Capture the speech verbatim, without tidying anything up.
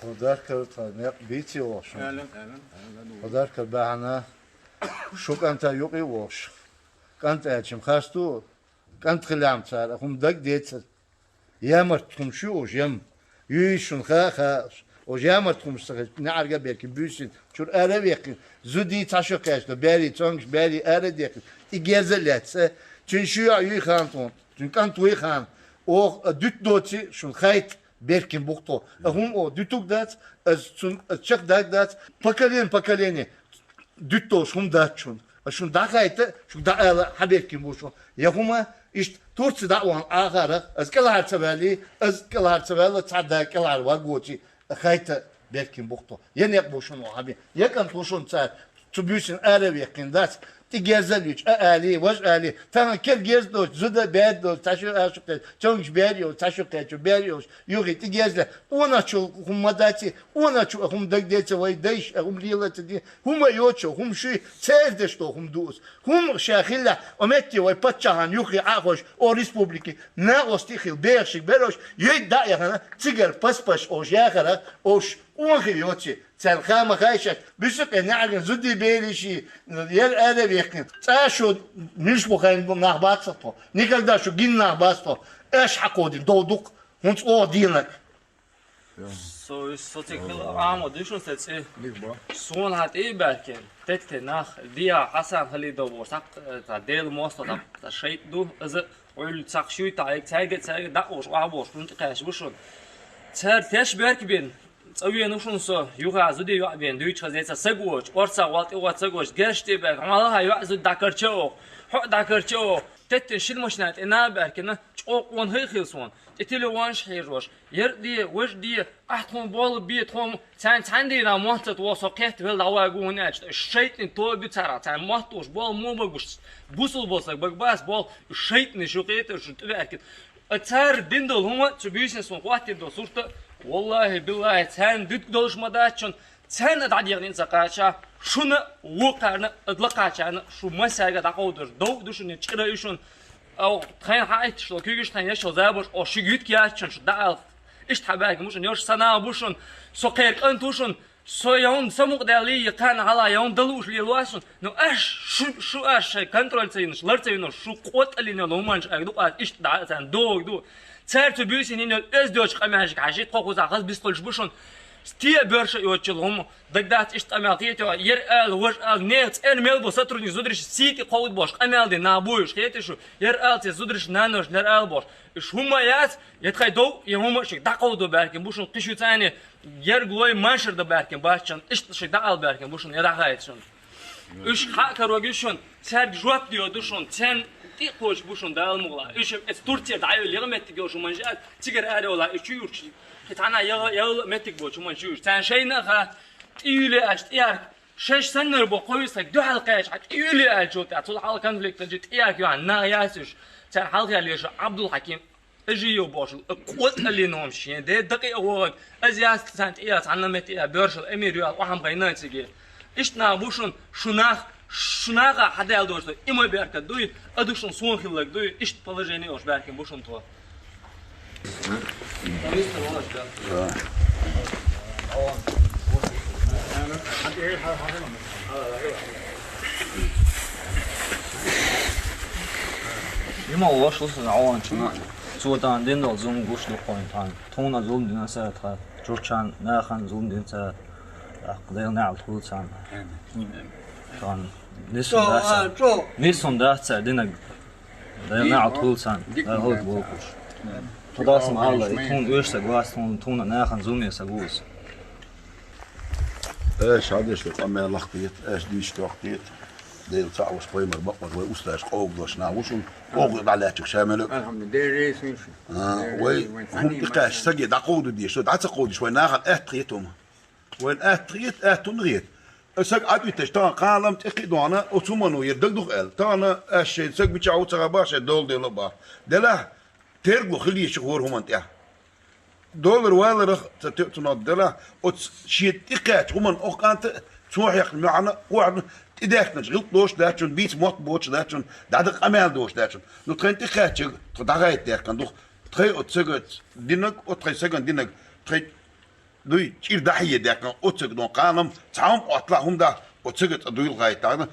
Хьо даркар тха некъ бийци вошун. Хьо даркар бахьана шу кӀанта юкъе вош. КӀант аьлчим хасту, кӀант хилам цар, а хӀум даг децар. Ямарт хӀум шу уж ям. Юй шун ха, ха, уж ямарт хӀум сахи, неӀарга берки буьсин, чур ара векин, зуди цашу кешта, бери, цонгш, бери, ара декин. И герза лятса, чун шу я юй хан тон, чун кӀант вуй хан. Ох, а дут доци, шун хайт, беркин бухто. А хӀум о дутук дац, аз цун, аз чак даг дац, поколен, поколение. Дутталуш хӀума дац шун. Ас шун дӀахайта, шуга дӀаала хьаберкин бу шун. Я хӀума, иштта Турци дӀа а ваьнна Ӏахарах, аз кӀелхьарца ваьлли, аз кӀелхьарца ваьлла, цхьа да кӀелхьар ваг воци, хайта беркин бухто. Я некъ бу шун хьаби, я кӀант ву шун цар, цу буьйсин ара веккхин дац, тӀи герзал юч, а али, важ али, тахан кер герз доч, зуда бер доч, цашу ашу кхеч, чонгш бер йоч, цашу кхечу бер йоч, юхи тӀи герзла, она чул хӀума даци, она чу а хӀума даг деца вай дайш, а хӀума лелаца ди, хӀума йочо, хӀума шуй, цердеш то хӀума дуус. ХӀума ша хилла, о метте вай паччахьан юхи Ӏахош, о республики, на ости хил, бехшик берош, йой да яхана, цигар паспаш ош яхара, ош он хи йоци, цар хама хайшаш, бисукъе наган зуди бериши, ер ара вехкин, цашу миш бухайн нах бацато, никогда шу гин нах бацато, эш хьакодин, довдук, хунц о динак. Со, со цигахила Ахьмад ю шун са цӀи. Суна хьа тӀе баьркен, тетте нах, диа Хьасан Халидов бо, сак, та Дела мосто, та, та шайт ду, аза Ӏуьллу цах шуй, та айк цайга, цайга дӀа ош, охьа бош, хун тӀе кхаьш бу шун. Цар теш баьрк бен, цӀа вену шун со, юха зуди йоӀ бен, дуьйч хазеца саг воч, орца вал тӀе вац саг воч, герш тӀе баьрк, хьала хьа йоӀ зуд дӀакарча ох, хьо дӀакарча ох, тетте шин машина тӀе на баьркена, чӀокъ вон хи хил сон, тӀе телефонш хьежош, Ер де, вож де, ахь тхуна болу бе, тхуна царна цхьаьна дийна мотт ца тхо, со кхетта вел дӀавай гу хӀунда аьлча, шайтӀин тоба ю царах, царна мотт уш болу мо багуш, бусул бо саг бага бас болу, шайтӀин шу кхетар шу тӀебаьркина. А цара дин долу хӀума цу буьйсанна суна хӀоттийна долу сурта, валлахӀи, биллахӀи, царна дуьтка долуш ма дац шуна, царна дӀадехнина ца кхача, шуна вукхарна, ад лакхачарна, шу массаьрга дӀакховдор, дов ду шуна, чкъира ю шуна, Ау, тхайн хьаитташ ло, куьйгаш тхайн яшал забарш, о, ши гуьтка яц шун, шу даал. Иштта хьабаьрга мушун, йош санал бу шун, со кхер кӀант ву шун, со явн самукъ даьлли, я кхана хьала явн далуш лело ас шун. Ну, аш, шу, шу аш шай контроль ца йинаш, лар ца йинаш, шу къотӀаллина ло, хӀуманаш аг ду, къас иштта да, царна дог ду. Цаьрца буьйсин йин йол, эз доьчу къамаьлшка хьажи, тхо хуза хаз бистхуьлуш бу шун. Те боьрша йоцчул хӀума, дагдац иштта къамел кхетий, ер ала, вож ала, нехан цӀена мел бу сотрудник зудариш сийти кховда бош, къамел де нах буйш, хетий шу, ер ала цӀе зудариш нанош, нер ала бош. Иш хӀума яц, я тхай дов, я хӀума шик дӀакховдо баьркин бу шун кхиш ю цӀане, ерг лой машар да баьркин баччан, иштта шик дӀаала баьркин бу шун, я дӀахайта шун. Уьш хьа а кароги шун, цаьрга жоп дио ду шун, цен тӀе а кхочуш бу шун Дала мугӀла. Уьш эц Турция дӀайо лега меттиг йо шу манжа, цигара аре вала, уьш чу юрчу. Хи тхьана яла, яла меттиг бо чу манжа уьш. Царна шайна а ха, тӀе юьле аьш тӀеярг, шеш саннар бо кхойсаг, дуьхьал кхаьча, хьа тӀе юьле аьлчо тӀа, цул хьал конфликт хилча тӀеярг йохан, нах яц уьш. Царна хьалха леша Абдул Хьаким. Ажиев бошул, а къотӀаллин хӀума шен, де дакъе а вогӀаг, аз яц царна тӀе а, цхьанна метте а, боьршал эмир ю аьлла, охьам гайна циге. Иштта нах бу шун, шу нах, шу наха хьадаьлла дош ду, и ма беркат дуй, а ду шун сон хиллаг дуй, иштта положение ош баьркин бу шун тхо. Има вошла сан Ӏаван чуна, цо тан дин дол зум гуш ду кхойн тан. Тхуна зулам дина сара тхан, чурчан нахана зулам дина сара, тӀаккха Дела неӀалт хуьлу царна. Тхан нисун дац цара. Нисун дац цара динаг. Дела неӀалт хуьлу царна. Дай хӀалт болуш. Тхо дас ма алла, и тхуна оьш саг вац, тхуна, тхуна нахана зуламе саг ву иза. Аша хьадеш ду къамел лахкхета, аша дийш тохкхета. Дела цхьаъ ваш пайхамар бакъвар вай усташ къовгдош нах ву шун. Къовгда дӀалаьттачух ша мело. Алхьамдулилла, Дела реза хуьлда шун. А, вай хӀума тӀекхаьчча саге дӀакховдадеш, со дӀа ца кховдадеш, вай нахана аьтта хета хӀума. Вайна аьтта хета, аьтта хӀунда хета? Аса саг Ӏадвиташ, тахана кхалам тӀе кхидона, оцу хӀумано яр дагадух аьлла. Тахана аш шайн саг мичахь ву ца хаба, шайн дола дела баха. Делахь, терго хила еза хӀора хӀуманна тӀехь. Доллар валарах ца тоьцунах делахь, оцу шен тӀекхаьчча хӀуманна охкъанта, цо хьехна маьӀна, охьана, И даьккханча гӀилт дош даьчун, бийца мотт боцуш даьчун, дӀадакъа къамаьл дош даьчун. Ну, тхайна тӀехаьчча, тха дӀагӀайта даьккхана дух. Тхай оцу сага динаг, оцу тхай саган динаг, тхай дуй чӀир дӀахье даьккхана, оцу сага дон кханам, цхьа хӀума оттла хӀума да, оцу сага цӀа дуйла гӀайта даьккхана.